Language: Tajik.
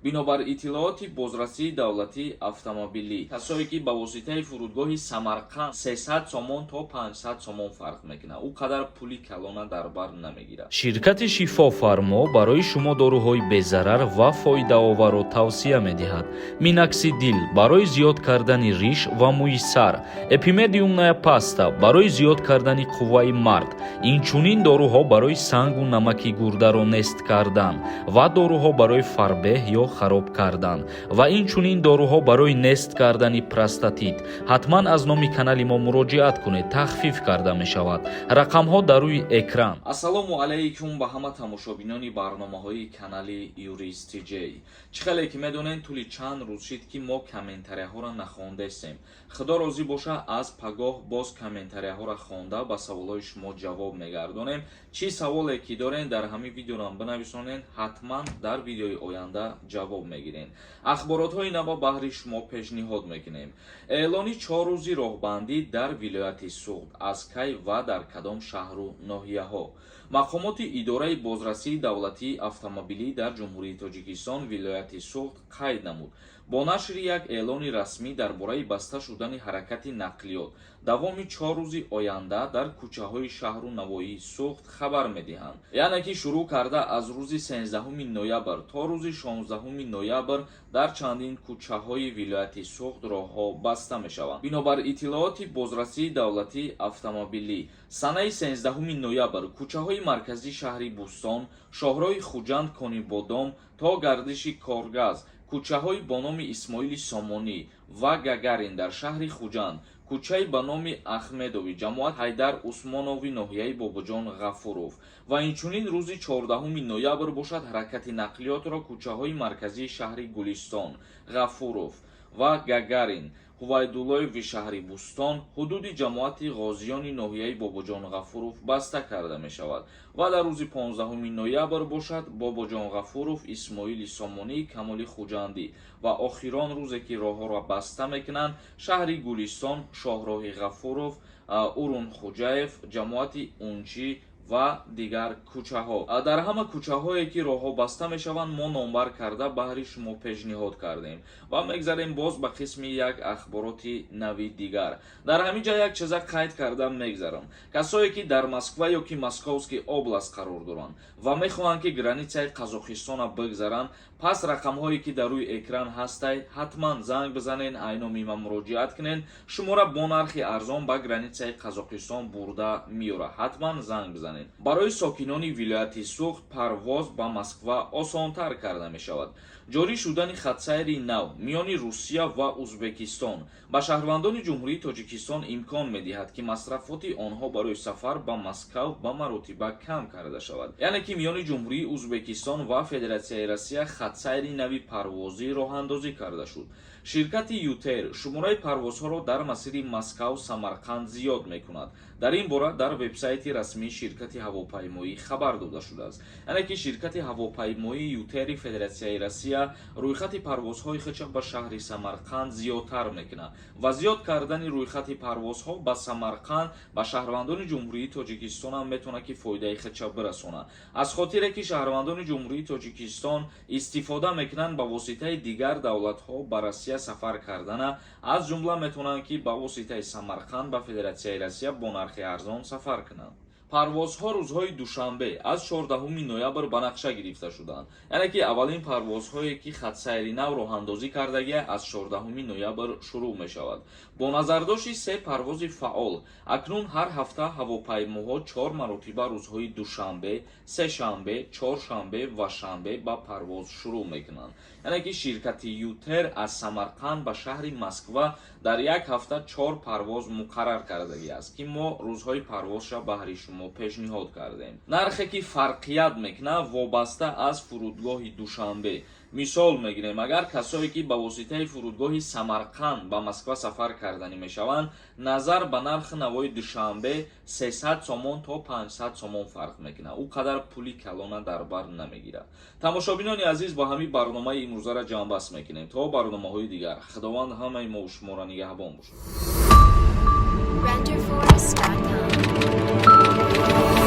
Бинобар иттилооти Бозрасии давлатии автомобилӣ, касое ки ба воситаи фурудгоҳи Самарқанд, 300 сомон то 500 сомон фарқ мекунад, ӯ қадар пули калона дар бар намегирад. Ширкати «Шифофармо» барои шумо доруҳои безарар ва фоидаоварро тавсия медиҳад: Миноксидил барои зиёд кардани риш ва мӯи сар, Эпимедиумная паста барои зиёд кардани қувваи мард, инчунин доруҳо барои сангу намаки гурдаро нест кардан ва доруҳо барои фарбеҳ ё хароб кардан ва инчунин доруҳо барои нест кардани простатит. Ҳатман аз номи канали мо муроҷиат кунед, тахфиф карда мешавад. Рақамҳо дар рӯи экран. Ассалому алайкум ба ҳама тамошобинони барномаҳои канали Юрист Тиҷей. Чӣ хеле ки медонед, тӯли чанд рӯз шид, ки мо комментарияҳоро нахондестем. Худо розӣ боша, аз пагоҳ боз комментарияҳоро хонда, ба саволҳои шумо ҷавоб мегардонем. Чӣ саволе ки дорен, дар ҳамин видеорам бинависонед, ҳатман дар видеои оянда ҷавоб мегирен. Ахборотҳои нава баҳри шумо пешниҳод мекунем. Эълони 4 рӯзи роҳбандӣ дар вилояти Суғд аз кай ва дар кадом шаҳру ноҳияҳо? Мақомоти Идораи бозрасии давлатии автомобилӣ дар Ҷумҳурии Тоҷикистон, вилояти Суғд қайд намуд: бо нашри як эълони расмӣ дар бораи баста шудани ҳаракати нақлиёт давоми 4 рӯзи оянда дар кӯчаҳои шаҳру навоҳии Суғд хабар медиҳанд. Яъне ки шурӯъ карда аз рӯзи 13 ноябр то рӯзи 16 ноябр дар чандин кӯчаҳои вилояти Суғд роҳҳо баста мешаванд. Бинобар иттилооти Бозрасии давлатии автомобилӣ, санаи 13 ноябр кӯчаҳои марказии шаҳри Бӯстон, шоҳроҳи Хуҷанд Конибодом то гардиши Коргаз, кӯчаҳои бо номи Исмоили Сомонӣ ва Гагарин дар шаҳри Хуҷанд, кӯчаи ба номи Ахмедови, ҷамоат Ҳайдар Усмонови, ноҳияи Бобоҷон Ғафуров ва инчунин рӯзи 14 ноябр бошад, ҳаракати нақлиётро кӯчаҳои марказии шаҳри Гулистон, Ғафуров ва Гагарин, Ҳувайдуллоеви шаҳри Бӯстон, ҳудуди ҷамоати Ғозиёни ноҳияи Бобоҷон Ғафуров баста карда мешавад ва дар рӯзи 15 ноябр бошад, Бобоҷон Ғафуров, Исмоили Сомонӣ, Камоли Хуҷандӣ ва охирон рӯзе ки роҳҳоро баста мекунанд, шаҳри Гулистон, шоҳроҳи Ғафуров, Урунхуҷаев, ҷамоати Унчӣ ва дигар кӯчаҳо. Дар ҳама кӯчаҳое ки роҳҳо баста мешаванд, мо номбар карда баҳри шумо пешниҳод кардем ва мегзарем боз ба қисми як ахбороти нави дигар. Дар ҳамин ҷа як чиза қайд карда мегзарам: касое ки дар Москва ё ки Московский область қарор доранд ва мехоҳанд, ки границаи Қазоқистона бигзаранд, пас рақамҳое ки дар рӯи экран ҳастай, ҳатман занг бизанен, ай номи ман муроҷиат кунен, шуморо бо нархи арзон ба границаи Қазоқистон бурда меёра. Ҳатман занг бизанед. Барои сокинони вилояти Суғд парвоз ба Москва осонтар карда мешавад. Ҷорӣ шудани хатсайри нав миёни Русия ва Узбекистон ба шаҳрвандони Ҷумҳурии Тоҷикистон имкон медиҳад, ки масрафоти онҳо барои сафар ба Москав ба маротиба кам карда шавад. Яъне ки миёни Ҷумҳурии Узбекистон ва Федератсияи Россия хатсайри нави парвозӣ роҳандозӣ карда шуд. Ширкати ЮТэйр шумораи парвозҳоро дар масири Москав Самарқанд зиёд мекунад. Дар ин бора дар вебсайти расмии ширкати ҳавопаймоӣ хабар дода шудааст. Яъне ки ширкати ҳавопаймоии ЮТэйри Федератсияи Россия рӯйхати парвозҳои худша ба шаҳри Самарқанд зиёдтар мекунад ва зиёд кардани рӯйхати парвозҳо ба Самарқанд ба шаҳрвандони Ҷумҳурии Тоҷикистон ҳам метавонад, ки фоидаи худша бирасонад, аз хотире ки шаҳрвандони Ҷумҳурии Тоҷикистон истифода мекунанд ба воситаи дигар давлатҳо ба Россия сафар кардана, аз ҷумла метавонанд, ки ба воситаи Самарқанд ба Федератсияи Россия бо нархи арзон сафар кунанд. Парвозҳо рӯзҳои душанбе аз 14 ноябр ба нақша гирифта шуданд. Яъне ки аввалин парвозҳое ки хатсайри нав роҳандозӣ кардагия, аз 14 ноябр шурӯъ мешавад. Бо назардошти се парвози фаъол, акнун ҳар ҳафта ҳавопаймоҳо чор маротиба рӯзҳои душанбе, сешанбе, чоршанбе ва шанбе ба парвоз шурӯъ мекунанд. Яъне ки ширкати ЮТэйр аз Самарқанд ба шаҳри Москва дар як ҳафта чор парвоз муқаррар кардагиаст, ки мо рӯзҳои парвозша баҳри шумо пешниҳод кардем. Нархе ки фарқият мекунад, вобаста аз фурудгоҳи Душанбе. Мисол мегирем: агар касое ки ба воситаи фурудгоҳи Самарқанд ба Москва сафар карданӣ мешаванд, назар ба нархи навои Душанбе 300 сомон то 500 сомон фарқ мекунад, ӯ қадар пули калона дар бар намегирад. Тамошобинони азиз, бо ҳамин барномаи имрӯзара ҷамъбаст мекунем. То барномаҳои дигар Худованд ҳамаи мо шуморо нигаҳбон бошад. Renderforest.com.